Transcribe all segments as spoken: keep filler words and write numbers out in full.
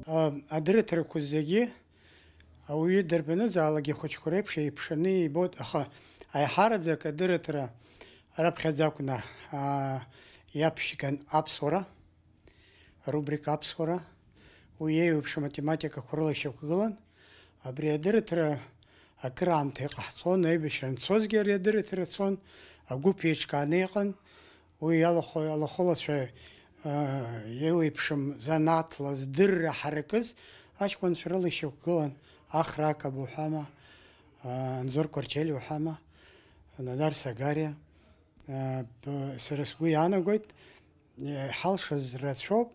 А, адырраҭарақәа зегьы ауаҩы дарбанызаалак ихәыҷқәа реиԥш еиԥшаны ибоит, аха аиҳараӡак адырраҭара раԥхьаӡа акәны, а, иаԥшьган аԥсуара, арубрика аԥсуара, уи еиуеиԥшым атематикақәа рыла ишьақәгылан. Абри адырраҭара акыраамҭа иҟаҳҵон, аибашьра анцозгьы ари адырраҭара цон, агәыԥ еиҿкааны иҟан. Уи иалахәу алахәылацәа, аа, еиуеиԥшым занааҭла здырра ҳаракыз аҷкәынцәа рыла ишьақәгылан, Ахра Акаба уҳәама, аа, Анзор Кәарчели уҳәама, Надар Сагариа, аа, б-, сара сгәы иаанагоит, иҳалшаз рацәоуп,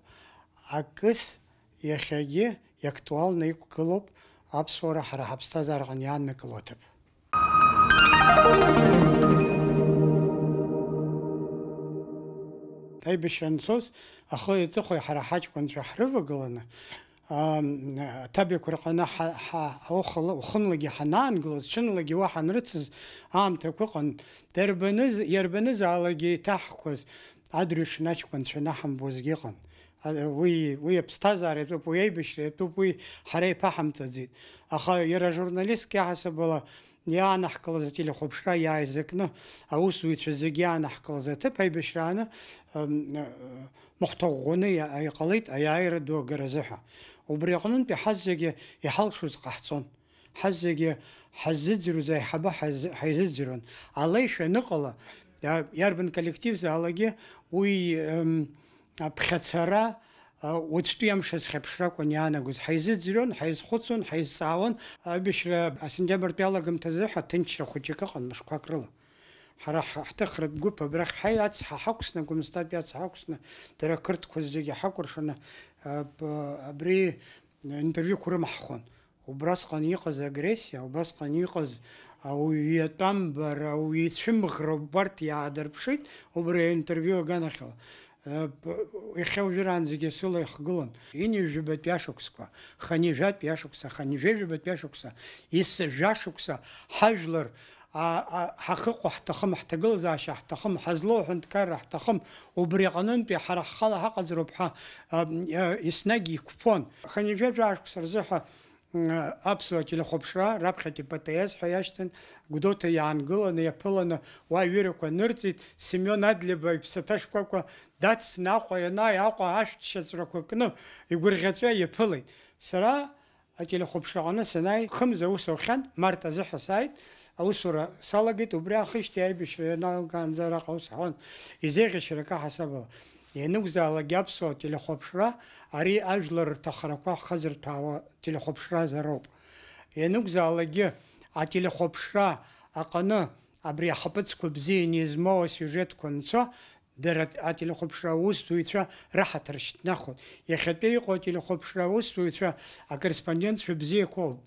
акыс иахьагьы иактуалны иқәгылоуп аԥсуара ҳара ҳаԥсҭазаараҟны иааннакыло аҭыԥ. Аибашьра анцоз, ахи аҵыхәеи ҳара ҳаҷкәынцәа ҳрывагыланы, ам, аҭабиақәа рҟны ҳа-, ҳа-, ухала-, ухынлагьы ҳанаангылоз, ҽынлагьы уа ҳанрыцыз аамҭақәа ыҟан. Дарбаныз-, иарбанызаалакгьы иҭаҳқәаз адырҩаҽны аҷкәынцәа анаҳамбозгьы ыҟан. А, уи, уи аԥсҭазаара иатәуп, уи аибашьра иатәуп, уи ҳара иԥаҳамҵаӡеит. Аха иара ажурналистк иаҳасабала иаанаҳкылаз ателехәаԥшра иааизакны аусзуҩцәа зегьы иаанаҳкылаз аҭыԥ аибашьрааны, ам, а, махәҭа ӷәӷәаны иа-, иҟалеит аиааира ду агаразы ҳәа. Убри аҟнынтәи ҳазегьы иҳалшоз ҟаҳҵон. Ҳазегьы ҳаззыӡырҩуаз аиҳабы ҳаз-, ҳаизыӡырҩуан. Алеишәа аныҟала, иа-, иарбан коллективзаалакгьы уи, ем, аԥхьацара, а, уаҵәтәи амш азхьаԥшра акәын иаанагоз. Ҳаизыӡырҩуан, ҳаизхәыцуан, ҳаизҵаауан. Аибашьра асентиабртәи алагамҭазы ҳәа ҭынчра хәыҷык ыҟан, мышқәак рыла. Ҳара ҳ-, ҳҭыхратә гәыԥ абрахь ҳаи-, ацҳа ҳақәсны, Гәымсҭатәи ацҳа ҳақәсны, дара ақырҭқәа зегьы ҳакәыршаны, а, б-, абри интервиуқәа рымаҳхон. Убрасҟан иҟаз агрессиа, убасҟан иҟаз ауаҩы иатәамбара, ауаҩы ицәымӷра убарҭ иаадырԥшит, убри аинтервиу аганахьала. Э, б-, иахьа уажәраанӡагьы сыла ихгылан. Ҩынҩажәабатәи ашықәсқәа, хынҩажәатәи ашықәса, хынҩажәижәабатәи ашықәса, есыжәа шықәса ҳажәлар, а, а, ҳахыҟоу ҳҭахым, ҳҭагылазаашьа ҳҭахым, ҳазлоу аҳәынҭқарра ҳҭахым, убри аҟнынтәи ҳара ҳхала ҳаҟаӡароуп ҳәа, а, а, еснагь иқәԥон. Хынҩажәа жәаа шықәса рзы ҳәа, м, аԥсуа телехәаԥшра раԥхьатәи П Т С ҳәа иашьҭан, Гәдоуҭа иаангыланы, иаԥыланы, уа аҩырақәа нырҵеит, Семион Адлеиба иԥсаҭа шкәакәа дацны Аҟәа ианааи, Аҟәа ашәҭ шьаҵәрақәа кны, игәырӷьаҵәа иаԥылеит. Сара ателехәаԥшраҟны санааи, хымз аус аухьан, март азы ҳәа сааит, аусура салагеит, убри аахижьҭеи аибашьра ианалгаанӡа араҟа аус ҳауан, изеиӷьасшьарак аҳасабала. Ианакәзаалакгьы аԥсуа телехәаԥшра, ари ажәлар рҭахрақәа ҳхазырҭәаауа телехәаԥшразароуп. Ианакәзаалакгьы ателехәаԥшра аҟны абри ахаԥыцқәа бзианы измоу асиужетқәа анцо, дара ателехәаԥшра аусзуҩцәа раҳаҭыр шьҭнахуеит. Иахьатәи иҟоу ателехәаԥшра аусзуҩцәа акорреспондентцәа бзиақәоуп.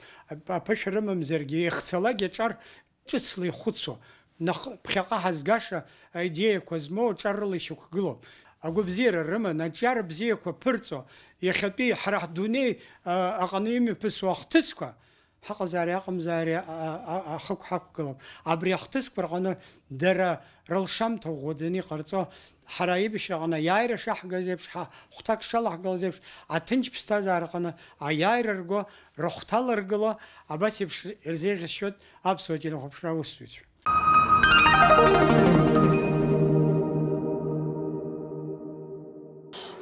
Аԥышәа рымамзаргьы, иахьцалак аҿар ҿыцла ихәыцуа, нахыс ԥхьаҟа ҳазгаша аидеиақәа змоу аҿар рыла ишьақәгылоуп. Агәабзиара рыман, аҿар бзиақәа ԥырҵәо, иахьатәи ҳара ҳдунеи, а, аҟны имҩаԥысуа ахҭысқәа, ҳаҟазаари аҟамзаари, а, а, а, ахықә ҳақәгылоуп. Абри ахҭысқәа рҟны дара рылшамҭа ӷәӷәаӡаны иҟарҵо, ҳара аибашьраҟны аиааира шаҳгаз еиԥш, ҳа хәҭак шалаҳгалаз еиԥш, аҭынч ԥсҭазаараҟны аиааира рго, рыхәҭа ларгыло, абас еиԥш ирзеиӷьасшьоит аԥсуа телехәаԥшра аусзуҩцәа.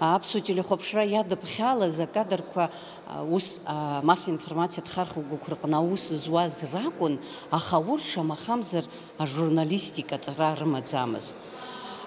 Аԥсуа телехәаԥшра иадыԥхьалаз акадрқәа, а, ус, а, массовой информациатә хархәагақәа рҟны аус зуаз ракәын, аха урҭ шамахамзар ажурналистика ҵара рымаӡамызт.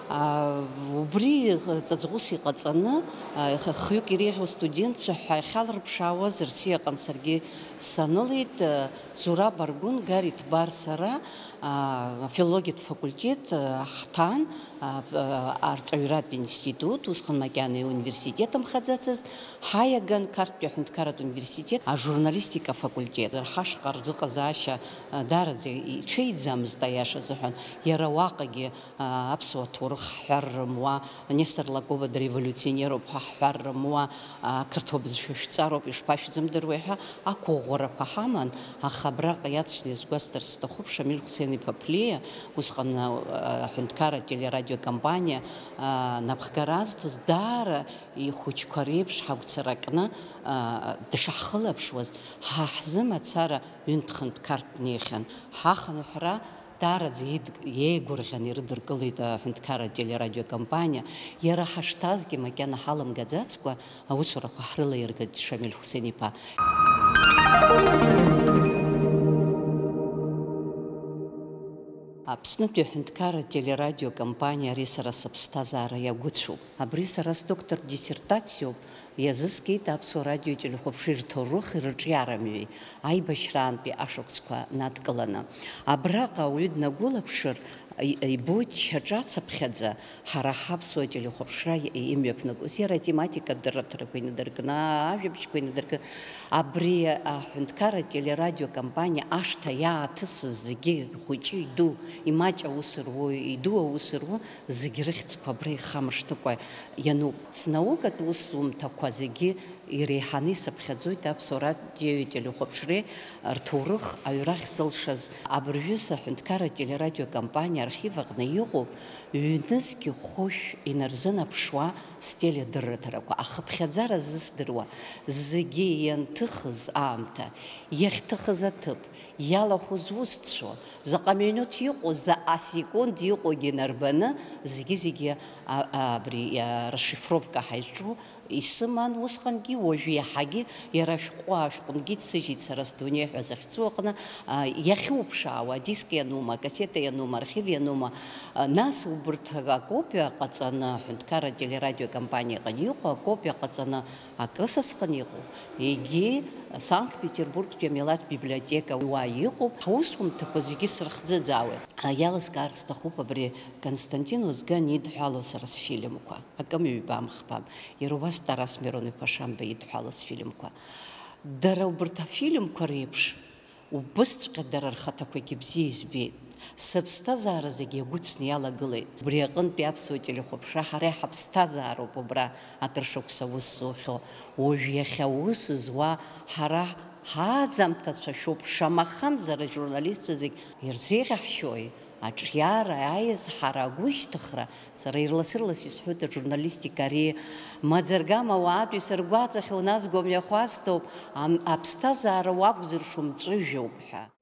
А, убри ҵаҵӷәыс иҟаҵаны, а, х-, хҩык иреиӷьу астудентцәа ҳәа иахьалырԥшаауаз Рсиаҟны саргьы санылеит, а, Зураб Аргәын, Гари Ҭбар, сара, а, афилологиатә факультет, а, ҳҭан, а, а, арҵаҩратә институт, усҟан макьана иуниверситет амхаӡацызт, ҳаиаган Қарҭтәи аҳәынҭқарратә университет ажурналистика афакультет. Ҳашҟа рзыҟазаашьа, а, даараӡа иҽеиӡамызт, аиаша азыҳәан, иара уаҟагьы, а, аԥсуа ҭоурых ҳҳәар рымуа, Нестор Лакоба дореволюционеруп ҳәа ҳҳәар рымуа, а, қырҭуа бызшәа шәҵароуп, ишԥашәзымдыруеи ҳәа ақәыӷәӷәарақәа ҳаман, аха абраҟа иаҵшьны иазгәасҭарц сҭахуп, Шамиль Хәсен-иԥа Ԥлиа, усҟан, а, аҳәынҭқарра ателерадио Акомпаниа, аа, напхгара азҭоз даара ихәыҷқәа реиԥш ҳагәцаракны, аа, дышаҳхылаԥшуаз, ҳа ҳзы мацара ҩынтә-хынтә қарҭ днеихьан. Ҳахынҳәра даараӡа еид-, еигәырӷьан ирыдыркылеит аҳәынҭқарра телерадиокомпаниа. Иара ҳашҭазгьы макьана ҳалымгаӡацкәа аусурақәа ҳрылаиргеит Шамиль Хәсен-иԥа. Аԥснытәи аҳәынҭқарра телерадиокомпаниа ари сара сыԥсҭазаара иагәыцәуп. Абри сара сдоктор диссертациоуп, иазыскит Аԥсуа радиои телехәаԥшреи рҭоурыхи рыҿиарамҩеи аибашьраантәи ашықәсқәа надкыланы. Абраҟа ауаҩы днагәылаԥшыр, и-, ибоит шьаҿацыԥхьаӡа ҳара ҳаԥсуа телехәаԥшра и-, имҩаԥнагоз, иара атематикатә дырраҭарақәа инадыркны, ажәабжьқәа инадыркны, абри аҳәынҭқарра телерадиокомпаниа ашҭа иааҭысыз зегьы, ихәыҷы, иду, имаҷ аус руа, иду аус руа, зегь рыхьӡқәа абра ихамышҭыкәа иануп. Снаукатә усумҭақәа зегьы иреиҳаны исыԥхьаӡоит Аԥсуа радиои телехәаԥшреи рҭоурых аҩра ахьзылшаз. Абыржәы саҳәынҭқарра телерадиокомпаниа архив аҟны иҟоуп ҩнызқь хәышә инарзынаԥшуа стеледырраҭарақәа, ахыԥхьаӡара зысдыруа, зегьы ианҭыхыз аамҭа, иахьҭыхыз аҭыԥ, иалахәыз усҭцәа, заҟа минуҭ иҟоу, заҟа секунд иҟоугьы нарбаны, зегьы-зегьы, а, а, абри, а, расшифровка ҳаизҿу исыман усҟангьы, уажәы иаҳагьы иара ашәҟәы, ашәҟәынгьы дсыжьит сара сдунеи ҳәа захьӡу аҟны, а, иахьуԥшаауа, адиск ианума, акассета ианума, архив ианума, а, нас убырҭ акопиа ҟаҵаны, аҳәынҭқарра телерадиокомпаниа иҟны иҟоу акопиа ҟаҵаны акы сысҟан иҟоуп, егьи Санкт-Петербургтәи амилаҭ библиотека уа иҟоуп, ҳусумҭақәа зегьы срыхӡыӡаауеит. А, иалыскаар сҭахуп абри Константин Озган идҳәалоу сара сфильмқәа, акым-ҩбам-хԥам, иара убас Тарас Мирон-иԥа Шамба идҳәалоу сфильмқәа. Дара убырҭ афильмқәа реиԥш, убысҵәҟьа дара рхаҭақәагьы бзиа избеит. Сыԥсҭазаара зегьы иагәыцны иалагылеит. Убри аҟынтәи аԥсуа телехәаԥшра ҳара иҳаԥсҭазаароуп убра акыр шықәса аус зухьоу. Уажә иахьа аус зуа ҳара ҳаӡамҭацәа шәоуп, шамахамзар ажурналистцәа зегь ирзеиӷьаҳшьои? Аҿиара, аизҳара, агәышьҭыхра, сара ирлас-ирлас исҳәоит, ажурналистика ари маӡа-ргама ауаатәыҩса ргәаҵахь уназго мҩахәасҭоуп, ам-, аԥсҭазаара уақәзыршо мҵәыжәҩоуп ҳәа.